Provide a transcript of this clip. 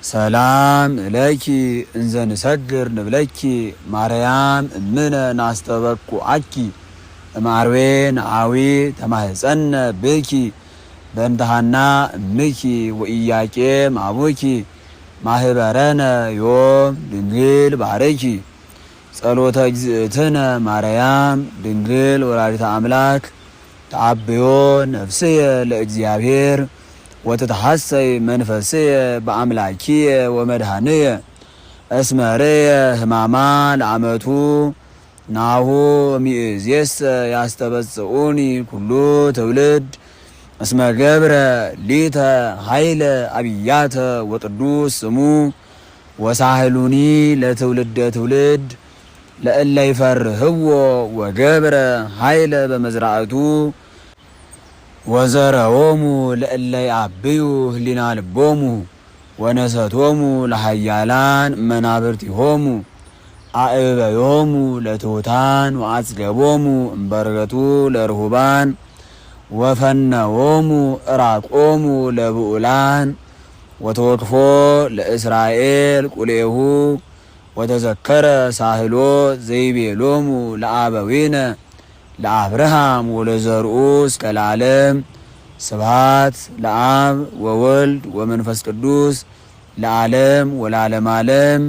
ሰላም እለኪ እንዘ ንሰግር ንብለኪ ማርያም እምነ ናስተበቍዐኪ እምአርዌ ነዓዊ ተማህፀነ ብኪ በእንተ ሐና እምኪ ወኢያቄም አቡኪ ማህበረነ ዮም ድንግል ባርኪ። ጸሎተ እግዝእትነ ማርያም ድንግል ወላዲተ አምላክ ተዓብዮ ነፍስየ ለእግዚአብሔር ወትትሐሰይ መንፈስየ በአምላኪየ ወመድኃንየ እስመ ርእየ ሕማማ ለአመቱ ናሁ እምይእዜሰ ያስተበጽኡኒ ኩሉ ትውልድ እስመ ገብረ ሊተ ኃይለ አብያተ ወቅዱስ ስሙ ወሳህሉኒ ለትውልደ ትውልድ ለእለ ይፈርህዎ ወገብረ ኃይለ በመዝራእቱ ወዘረዎሙ ለእለ ይአብዩ ህሊና ልቦሙ ወነሰቶሙ ለኃያላን መናብርቲሆሙ አእበዮሙ ለትሑታን ወአጽገቦሙ እምበርገቱ ለርሁባን ወፈነዎሙ ዕራቆሙ ለብዑላን ወተወክፎ ለእስራኤል ቁሌሁ ወተዘከረ ሳህሎ ዘይቤሎሙ ለአበዊነ ለአብርሃም ወለዘርኡ እስከ ለዓለም። ስብሐት ለአብ ወወልድ ወመንፈስ ቅዱስ ለዓለም ወለዓለመ ዓለም።